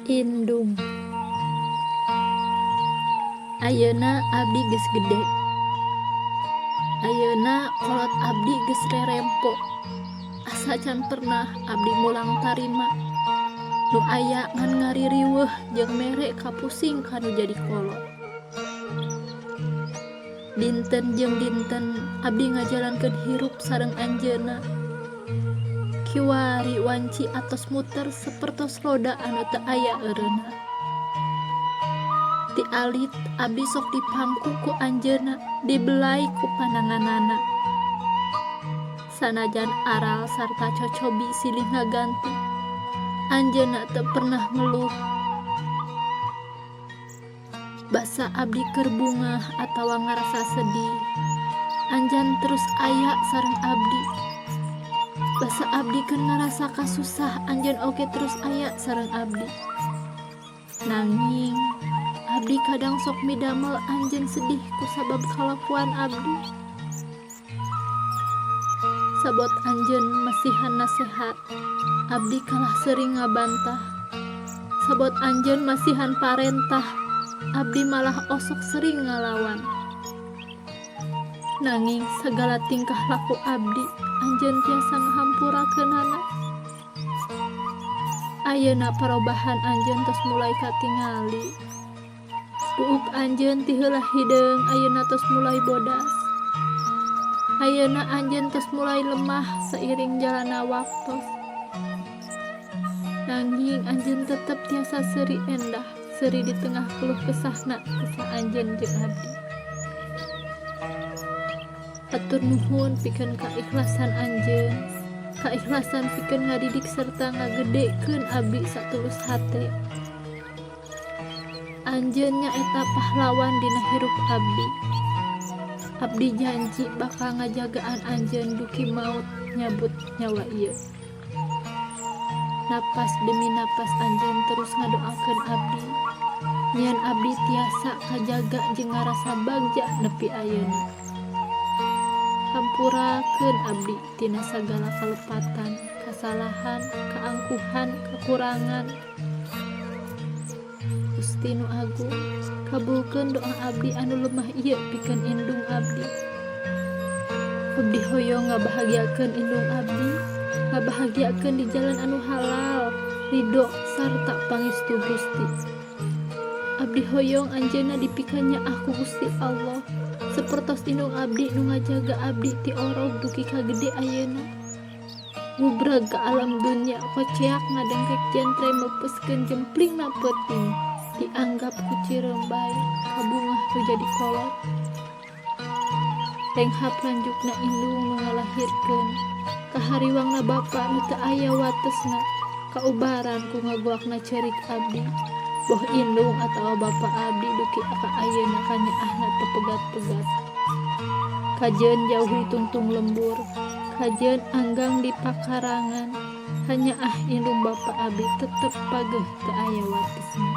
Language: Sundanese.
Indung. Ayeuna abdi geus gede. Ayeuna kolot abdi geus rerempo. Asa can pernah abdi mulang tarima. Nu aya ngan ngaririweuh jeung mere kapusing ka nu jadi kolot. Dinten jeung dinten abdi ngajalankeun hirup sareng anjeunna. Kiwari wanci atos muter sapertos roda anu teu aya eureunna. Ti alit abdi sok dipangku ku anjeunna, dibelai ku pananganana. Sanajan aral sarta cocobi silih ngaganti, anjeunna teu pernah ngeluh. Basa abdi keur bungah atawa ngarasa sedih, anjeun terus aya sareng abdi. Basa abdi keur ngarasa kasusah, anjeun oge terus aya sareng abdi. Nanging abdi kadang sok midamel anjeun sedih kusabab kalakuan abdi. Sabot anjeun masihan nasehat, abdi kalah sering ngabantah. Sabot anjeun masihan parentah, abdi malah osok sering ngalawan. Nanging sagala tingkah laku abdi, anjeun tiasa ngahampurakeunana. Ayeuna parobahan anjeun tos mulai katingali. Buuk anjeun ti heula hideung ayeuna tos mulai bodas. Ayeuna anjeun tos mulai lemah sairing jalanna waktos. Nanging anjeun tetep tiasa seuri endah, seuri di tengah keluh kesahna kesah anjeun jeung abdi. Hatur nuhun pikeun kaikhlasan anjeun, kaikhlasan pikeun ngadidik serta ngagedekeun abdi satulus hate. Anjeun nyaeta pahlawan dina hirup abdi. Abdi janji bakal ngajagaan anjeun duki maut nyabut nyawa ieu. Napas demi napas anjeun terus ngadoakeun abdi. Nyian abdi tiasa kajaga jeung ngarasa bagja nepi ayeuna. Hampurakeun abdi tina sagala kalepatan, kasalahan, kaangkuhan, kakurangan. Gusti nu Agung, kabulkeun doa abdi anu lemah ieu pikeun indung abdi. Abdi hoyong ngabahagiakeun indung abdi, ngabahagiakeun di jalan anu halal, ridho sarta pangestu Gusti. Abdi hoyong anjeunna dipikanyaah ku Gusti Allah, sapertos indung abdi nu ngajaga abdi ti orog dugi ka gede ayeuna. Gubrag ka alam dunya koceak ngadengkek jentre meupeskeun jemplingna peuting, dianggap ku cireum bae kabungah nu jadi kolot. Renghap lanjukna indung nu ngalahirkeun, kahariwangna bapa nu teu aya watesna, kaubaran ku ngagoakna ceurik abdi. Boh indung atawa bapa abdi dugi ka ayeuna kanyaahna teu pegat-pegat. Kajeun jauh ditungtung lembur, kajeun anggang di pakarangan, hanyaah indung bapa abdi tetep pageuh teu aya watesna.